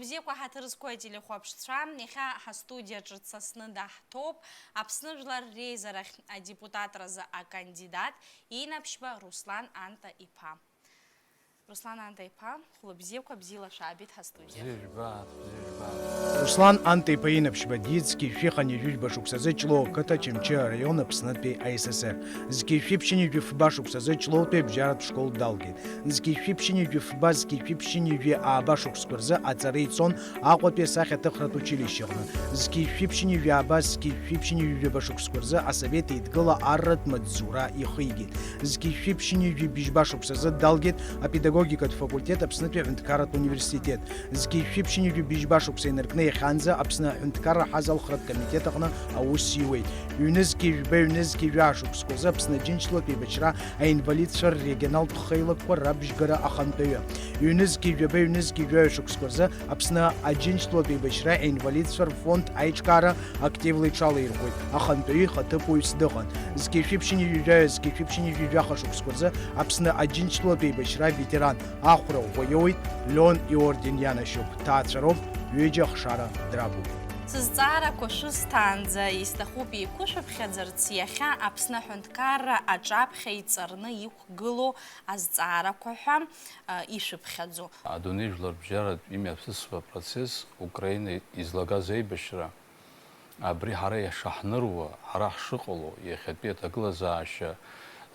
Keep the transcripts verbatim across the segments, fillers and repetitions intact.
Бзиақәа, ҳаҭыр зқәу ателехәаԥшцәа, иахьа ҳастудиаҿы дсасны даҳҭоуп Аԥсны Жәлар Реизарахь адепутатразы акандидат Инаԥшьба Руслан Анта-иԥа. Руслан Анта-иԥа, хәлыбзиақәа, бзиала шәаабеит ҳастудиа. Бзиа жәбааит, бзиа жәбааит. Руслан Анта-иԥа Инаԥшьба диит зқьи жәшәи хынҩажәи жәба шықәсазы Ҷлоу ақыҭа, Очамчы араион, Аԥснытәи А С С Р. Зқьи жәшәи ԥшьынҩажәи фба шықәсазы Ҷлоутәи абжьаратә школ далгеит. Зқьи жәшәи ԥшьынҩажәи фба, зқьи жәшәи ԥшьынҩажәи ааба шықәсқәа рзы аҵара ицон Аҟәатәи асахьаҭыхратә училишьче аҟны. Зқьи жәшәи ԥшьынҩажәи ааба, зқьи жәшәи ԥшьынҩажәи жәаба шықәсқәа рзы асовет еидгыла арратә маҵзура ихигеит. Зқьи жәшәи ԥшьынҩажәи быжьба шықәсазы далгеит апедагогикатә факультет Аԥснытәи аҳәынҭқарратә университет. Зқьи жәшәи ԥшьынҩажәи быжьба шықәса инаркны иахьанӡа Аԥсны аҳәынҭқарра ҳазалхратә комитет аҟны аус иуеит. Ҩнызқьи жәба, ҩнызқьи жәаа шықәсқәа рзы Аԥсны Аџьынџьтәылатә еибашьра аинвалидцәа ррегионалтә хеилакқәа рабжьгара ахантәаҩы. Ҩнызқьи жәаба, ҩнызқьи жәаҩа шықәсқәа рзы Аԥсны Аџьынџьтәылатә еибашьра аинвалидцәа рфонд аиҿкаара активла иҽалаирхәеит, ахантәаҩы ихаҭыԥуаҩс дыҟан. Зқьи жәшәи ԥшьынҩажәи жәаҩа, зқьи жәшәи ԥшьынҩажәи жәаха шықәсқәа рзы Аԥсны Аџьынџьтәылатә еибашьра аветеран, ахәра ӷәӷәа иоуит, Леон иорден ианашьоуп, ҭаацәароуп, ҩыџьа ахшара драбуп. Сызҵаарақәа шәысҭаанӡа исҭахуп еиқәышәыԥхьаӡарц иахьа Аԥсны аҳәынҭқарра аҿаԥхьа иҵарны иқәгылоу азҵаарақәа ҳәа, а, ишәыԥхьаӡо. Адунеи жәларбжьаратә имҩаԥысуа апроцесс, Украина излагаз аибашьра, абри ҳара ишаҳныруа, ҳара ҳшыҟало, иахьатәи аҭагылазаашьа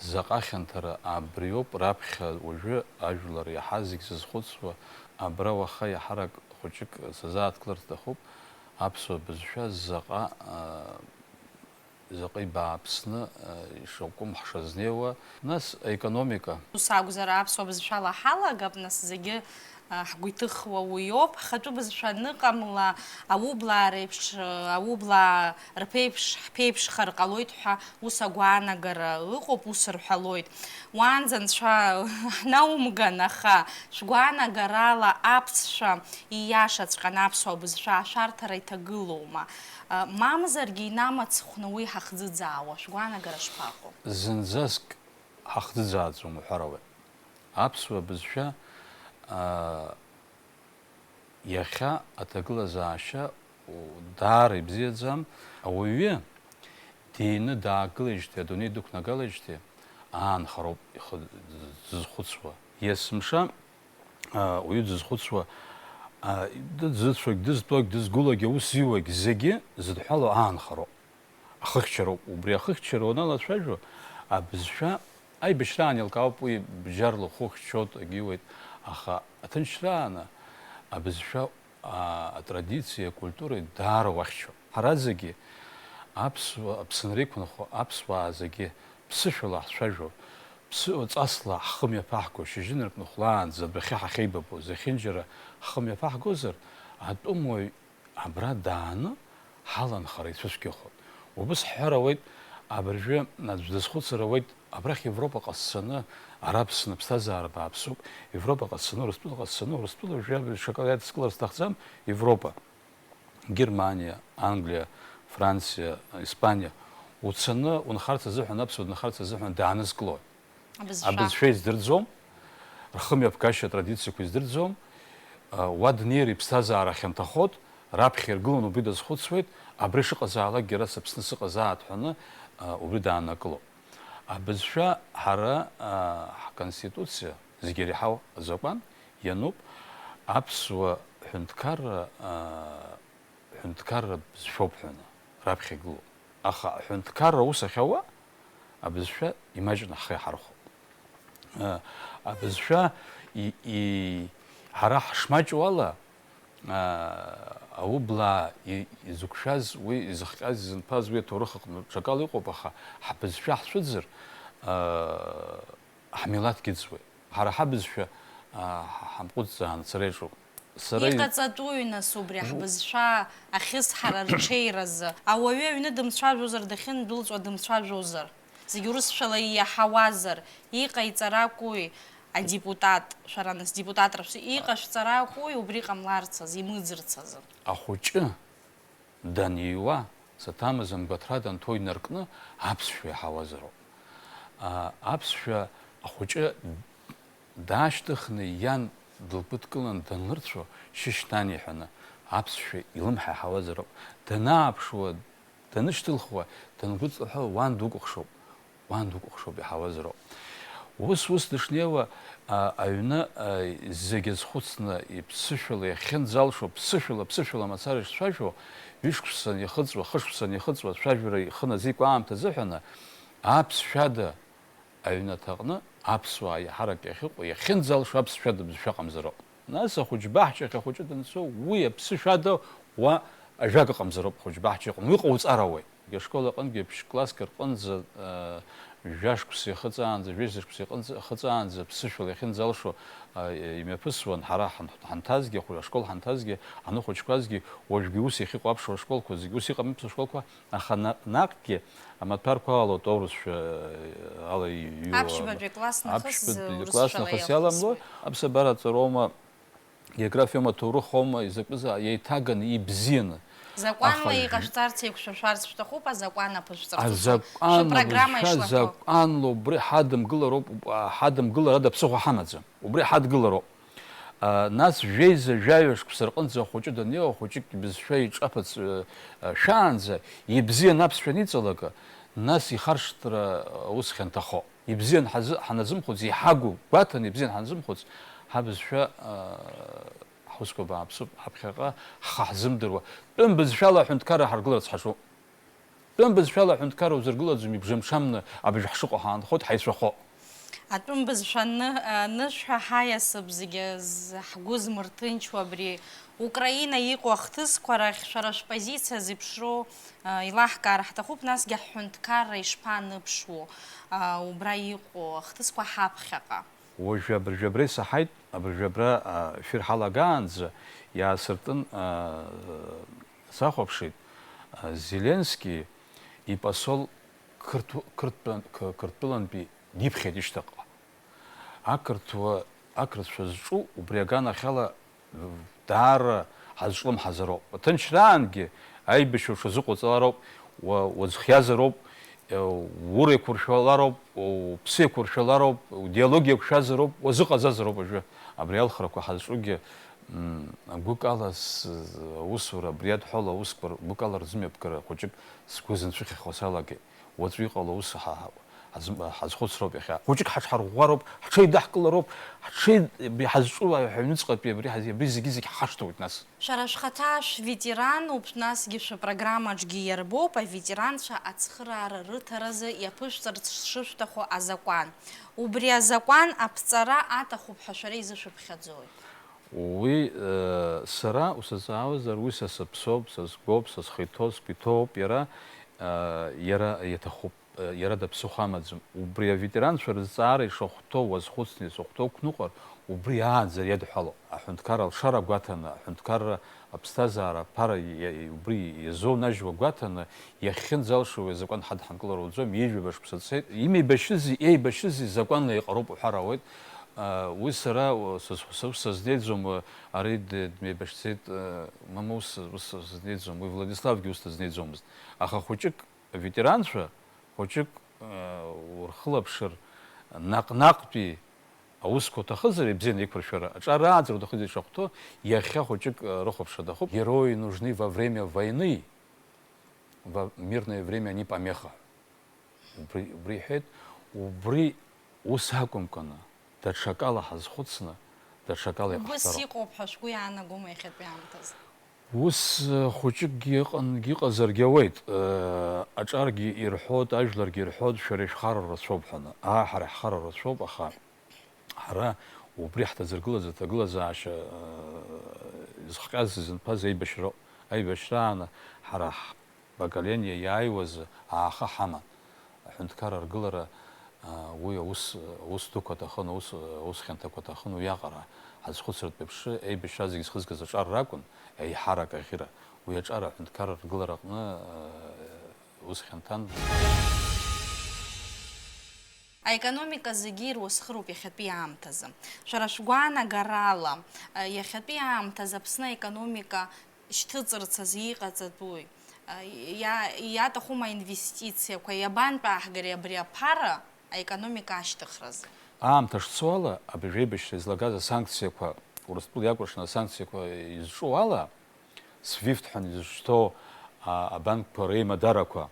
заҟа хьанҭара абриоуп раԥхьа уажәы ажәлар иаҳа зегь зызхәыцуа, абра уаха иаҳарак хәыҷык сазааҭгылар сҭахуп, аԥсуа бызшәа заҟа, а, заҟа ибааԥсны, а, ишакәым ҳшазнеиуа, нас аекономика. Ус акәзар, аԥсуа бызшәала ҳалагап, нас зегьы, а, ҳгәы иҭыхуа уиоуп. Ҳхатәы бызшәа аныҟамла, аублаа реиԥш, а, аублаа рԥеиԥш ҳԥеиԥшхар ҟалоит ҳәа ус агәаанагара ыҟоуп, ус рҳәалоит. Уаанӡа анцәа ҳнаумган, аха шәгәаанагарала аԥсшәа ииашаҵәҟьаны аԥсуа бызшәа ашәарҭара иҭагылоума? Мамзаргьы инамыцхәны уи ҳахӡыӡаауа шәгәаанагара шԥаҟоу? Зынӡаск ҳахӡыӡааӡом уҳәар ауеит. Аԥсуа бызшәа, аа, иахьа аҭагылазаашьа, у, даара ибзиаӡам. Ауаҩы дины даагылеижьҭеи, адунеи дықәнагалеижьҭеи аанхароуп ихы дзызхәыцуа. Есымша, а, уаҩы дзызхәыцуа, а, дызцәагь, дызтәогь, дызгәылагь, аус зиуагь зегьы зыдҳәалоу аанхароуп. Ахыхьчароуп. Убри ахыхьчара уаналацәажәо, абызшәа аибашьраан еилкаауп, уи бџьарла ухы хьчоит, агьиуеит, аха аҭынчрааны абызшәа, а, атрадициеи акультуреи даара уахьчоит. Ҳара зегьы аԥсуа, Аԥсынра иқәынхо аԥсуаа зегьы ԥсышәала ҳцәажәо, ԥсыуа ҵасла ҳхы мҩаԥаҳго, шьыжьынратәны хәлаанӡа адәахьы ҳахьеибабо, зехьынџьара ҳхы мҩаԥаҳгозар, атәымуаҩ абра дааны ҳаланхара ицәыцәгьахоит. Убыс ҳҳәар ауеит, абыржәы аӡә дазхәыцыр ауеит, абрахь Европаҟа сцаны, ара бсны, аԥсҭазаара бааԥсуп, Европаҟа сцаны, Урыстәылаҟа сцаны, Урыстәыла жәаҩа ҽакала иадыскылар сҭахӡам, Европа, Германиа, Англиа, Франциа, Испаниа, уцаны унхарц азыҳәан, аԥсуа дынхарц азыҳәан даанызкылоит. Абызшәа. Абызшәа издырӡом, рхымҩаԥгашьа атрадициақәа издырӡом, а, уа днеир иԥсҭазаара хьанҭахоит, раԥхьа иргыланы убри дазхәыцуеит, абра ишыҟазаалакгьы ара сыԥсны сыҟазаап ҳәаны, а, убри дааннакылоит. Абызшәа ҳара, а, ҳконституциа, зегьы иреиҳау азакәан иануп, аԥсуа ҳәынҭқарра, а, ҳәынҭқарра бызшәоуп ҳәаны раԥхьа игылоуп. Аха аҳәынҭқарра аус ахьауа абызшәа имаҷны ҳхы иаҳархәоит. Э, абызшәа и-, и-, ҳара ҳшмаҷу ала, э, аублаа и-, изықәшәаз, уи изыхҟьаз, изынԥаз, уи аҭоурых аҟны ҽакала иҟоуп, аха ҳбызшәа ҳцәыӡыр, э, ҳмилаҭгьы ыӡуеит. Ҳара ҳабызшәа, аа, ҳа-, ҳамҟәыҵӡаан, сара иаҿуп. Сара и- Иҟаҵатәуи, нас, убри У- ҳбызшәа ахьысҳара рҽеиразы? Ауаҩы аҩны дымцәажәозар, дахьындәылҵуа дымцәажәозар? Зегь урысшәала иаҳауазар, иҟаиҵаракәуи адепутат, шәара, нас, депутатра шәзы иҟашәҵаракәуи убри ҟамларц азы, имыӡырц азы? Ахәыҷы даниуа, саҭамыз амгәаҭра данҭо инаркны аԥсшәа иаҳауазароуп. А, аԥсшәа ахәыҷы даашьҭыхны иан Дылгәыдкылан данлырцәо, шьышь наниҳәаны, аԥсшәа илымҳа иаҳауазароуп. Данааԥшуа, данышьҭылхуа, дангәыҵаҳәо, уан дукәыхшоуп, уан дукәыхшоуп, иаҳауазароуп. Ус, ус дышнеиуа, а, аҩны, а, зегьы азхәыцны, иԥсышәала иахьынӡалшо, ԥсышәала, ԥсышәала мацара ишцәажәо, ҩышықәса санихыҵуа, хышықәса санихыҵуа, ацәажәара ихы назикуа аамҭа азыҳәаны, аԥсшәада, аҩнаҭаҟны аԥсуаа иаҳарак иахьыҟоу, иахьынӡалшо аԥсшәада бызшәа ыҟамзароуп. Нас ахәыҷбаҳчахь ахәыҷы данцо, уи аԥсышәада уа ажәак ыҟамзароуп, ахәыҷбаҳча иҟам, уи ҟауҵар ауеит. Ашкол аҟынгьы ԥшь-класск рҟынӡа, э, жәашықәса ихыҵаанӡа, жәеиза шықәса иҟынӡа, ихыҵаанӡа ԥсышәала иахьынӡалшо, э, имҩаԥысуан, ҳара ҳан-, ҳанҭазгьы, ахәы-, ашкол ҳанҭазгьы, аныхәыҷқәазгьы, уажәгьы ус иахьыҟоу аԥсуа школқәа зегьы ус иҟами, аԥсуа школқәа. Аха на-, наҟгьы амаҭәарқәа алалоит аурысшәа, э, ала иҩуа. Аԥшьбатәи акласс нахыс аԥшьбатәи урысшәала класс нахыс иаламло, иаламло, аԥсабараҵароума, географиоума, ҭоурыхоума, изакәызаалак еиҭаганы, ибзианы. Закәанла аха иҟашәҵарц еиқәшәашәарц шәҭахуп, азакәан аԥышәҵарц уцоит. Азакәан шәыпрограмма абызшәа, ишлахо. Закәанла убри ҳадымгылароуп, ҳадымгыларада ԥсыхәа ҳамаӡам. Убри ҳадгылароуп. А, нас жәеиза жәаҩа шықәса рҟынӡа ахәыҷы даннеиуа, ахәыҷык ибызшәа иҿаԥыц, э, э, шәаанӡа, ибзиан аԥсшәа аниҵалак, нас ихаршҭра, э, ус хьанҭахо. Ибзиан ҳазы-, ҳаназымхәыц, иҳагу гәаҭаны ибзиан ҳаназымхәыц, ҳабызшәа, э, ҳусқәа бааԥсуп, ҳаԥхьаҟа ҳхы ҳзымдыруа. Тәым бызшәала аҳәынҭқарра ҳаргыларц ҳаҿуп. Тәым бызшәала аҳәынҭқарра узыргылаӡом, ибжамшамны абыжә ҳшыҟоу ҳаанхоит, ҳаицәахо. Атәым бызшәа ны-, анышәҳәа, ҳаиасып зегьы з-, ҳгәы змырҭынчуа абри Украина иҟоу ахҭысқәа рахь шәара шәпозициа зеиԥшроу, а, еилаҳкаар ҳҭахуп, насгьы ҳҳәынҭқарра ишԥаныԥшуо, а, убра иҟоу ахҭысқәа ҳаԥхьаҟа? Уажәы абыржәы абра исаҳаит, абыржәы абра, а, эфир ҳалагаанӡа иаасыртын, а, сахәаԥшит, а, Зеленски ипосол қырҭ-, қырҭтәан-, қ-, Қырҭтәылантәи диԥхьеит ишьҭахьҟа. Ақырҭуа, ақырҭцәа зҿу убри аганахьала даара ҳазҿлымҳазароуп. Аҭынчраангьы аибашьра уҽазыҟоуҵалароуп, уа-, уаӡхиазароуп, э, ура еиқәуршәалароуп, уԥсы еиқәуршәалароуп, удиалог еиқәшәазароуп, уазыҟаҵазароуп уажәы. Абри алхрақәа ҳазҿугьы, м, гәыкала с-, аусура, абри адҳәала аусқәа гәыкала рзымҩаԥгара хәыҷык сгәы зынцәыхьахо салагеит. Уаҵәы иҟало ус ҳа-, ҳа-, ҳазм-, ҳазхәыцроуп иахьа. Хәыҷык ҳаҽҳарӷәӷәароуп, ҳҽеидаҳкылароуп, ҳҽеи-, ҳазҿу аҩ-, аҩныҵҟатәи абри ҳаз-, абри зегьы-зегь ҳашҭоит нас. Шәара шәхаҭа шәветерануп, насгьы шәыпрограммаҿгьы иарбоуп аветеранцәа ацхыраара рыҭаразы иаԥышәҵарц шышәҭаху азакәан. Убри азакәан аԥҵара аҭахуп ҳәа шәара изышәыԥхьаӡои? Уи, э, сара усазҵаауазар, уи са сыԥсоуп, са сгәоуп, са схы иҭоуп, сгәы иҭоуп иара, э, иара иаҭахуп. Иара даԥсыхәа амаӡам. Убри аветеранцәа рызҵаара ишахәҭоу уазхәыцны, ишахәҭоу уқәныҟәар, убри аанӡа иадҳәалоуп. Аҳәынҭқарра алшара гәаҭаны, аҳәынҭқарра аԥсҭазаара аԥара иа-, убри иазонажьуа гәаҭаны, иахьынӡалшо уи азакәан ҳадҳанкылар ауӡом, ҩажәаба шықәса цеит. Имеибашьызи, еибашьызи закәанла еиҟароуп уҳәар ауеит. Уи сара, сыз-, сус сазнеиӡом, ари д-, дмеибашьӡеит, мама ус, ус сазнеиӡом, уи Владиславгьы ус дызнеиӡомызт. Аха хәыҷык Аветеранцәа хәыҷык, э, урхылаԥшыр, наҟ-наҟтәи аусқәа уҭахызар, ибзианы иқәыршәара, аҿар ааӡара уҭахызар ишахәҭоу, иахьа хәыҷык, э, рыхәаԥшра аҭахуп. Герои нужны во время войны, во мирное время они помеха. Убри, убри иҳәеит, убри ус акәымкәаны, даҽакала ҳазхәыцны, даҽакала иҟаҳҵароуп. Убыс иҟоуп ҳәа шәгәы иаанагома иахьатәи аамҭазы? Ус, э, хәыҷыкгьы ыҟан, иҟазаргьы ауеит. Э, аҿаргьы ирҳәоит, ажәларгьы ирҳәоит, шәара ишәхарара рацәоуп ҳәа. Аа, ҳара ҳхарара рацәоуп, аха ҳара убри ҳҭазыргылаз аҭагылазаашьа, э, изхҟьаз, изынԥаз аибашьра, аибашьрааны ҳара ҳ-, поколение иааиуаз ааха ҳаман. Аҳәынҭқарра аргылара, а, уи аус, аус дуқәа аҭахын, аус, аус хьанҭақәа аҭахын, уиаҟара ҳазхәыцратә еиԥш, еибашьра зегьы зхызгаз аҿар ракәын, еиҳарак аӷьыра. Уи аҿар аҳәынҭқарра аргылара аҟны, а, ус хьанҭан. Аекономика зегьы ируасхыроуп иахьатәи аамҭазы. Шәара шәгәаанагарала, а, иахьатәи аамҭазы Аԥсны аекономика шьҭыҵырц азы иҟаҵатәуи, иа-, иаҭахума аинвестициақәа, иабантәааҳгари абри аԥара аекономика ашьҭыхразы? Аамҭа шцо ала, абыржә аибашьра излагаз асанкциақәа Урыстәыла иакәыршаны асанкциақәа изҿу ала, свифт ҳәа изышьҭоу, а, абанкқәа реимадарақәа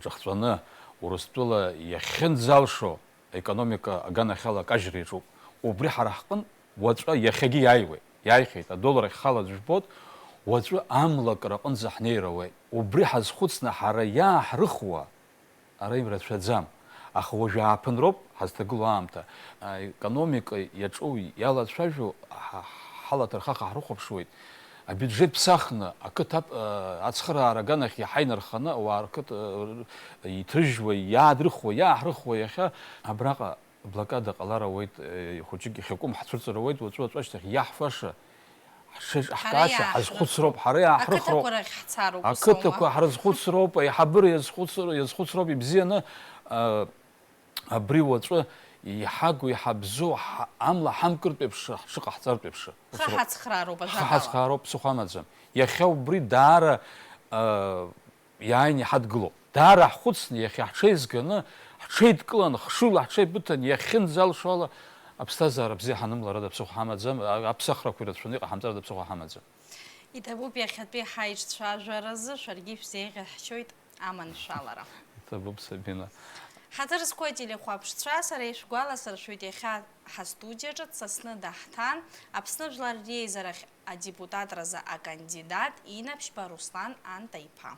ҿахҵәаны, Урыстәыла иахьынӡалшо аекономика аганахьала акажьра иаҿуп. Убри ҳара ҳҟын уаҵәы иахьагьы иааиуеит, иааихьеит, адоллар ахьхала аӡә жәбоит, уаҵәы амлакра аҟынӡа ҳнеир ауеит. Убри ҳазхәыцны ҳара иааҳрыхуа, ара ирацәаӡам. Аха уажә ааԥынроуп ҳазҭагылоу аамҭа. Аекономика иаҿу иалацәажәо ҳа-, ҳалаҭархаха ҳрыхәаԥшуеит. Абиуџьет ԥсахны, ақыҭа ап-, ацхыраара аганахь иаҳа инарханы, ауаа рқыҭа, р-, иҭрыжьуа, иаадрыхуа, иааҳрыхуа иахьа абраҟа блокада ҟалар ауеит, э, хәыҷык ихьакәым ҳцәырҵыр ауеит, уаҵәы-уаҵәы ашьҭахь иаҳфаша, ҳшеиҿаҳкааша, ҳара иааҳрыхуа. Ҳазхәыцроуп, ҳара иааҳрыхроуп. Ақыҭақәа рахь ҳцароуп, ақыҭақәа ҳрызхәыцроуп, аиҳабыра иазхәыцыр-, иазхәыцроуп, ибзианы, э, абри уаҵәы иҳагу, иҳабзоу, ҳа-, амла ҳамкыртә еиԥш ҳҽыҟаҳҵартә еиԥш. Ҳа ҳацхраароуп, ҳа ажәакала. Ҳацхраароуп, ԥсыхәа амаӡам. Иахьа убри даара, э, иааины иҳадгылоуп. Даара ҳхәыцны, иахьа ҳҽеизганы, ҳҽеидкыланы, хшыҩла ҳҽеибыҭаны, иахьынӡалшо ала, аԥсҭазаара бзиа ҳанымларыда ԥсыхәа ҳамаӡам, а-, аԥсахрақәа ирацәаны иҟаҳамҵарыда ԥсыхәа ҳамаӡам. Иҭабуп иахьатәи ҳаиҿцәажәаразы шәаргьы ишәзеиӷьаҳшьоит аманшәалара. Иҭабуп, Сабина. Ҳаҭыр зқәу ателехәаԥшцәа, сара ишәгәаласыршәоит, иахьа ҳастудиаҿы дсасны даҳҭан Аԥсны Жәлар Реизарахь адепутатразы акандидат Инаԥшьба Руслан Анта-иԥа.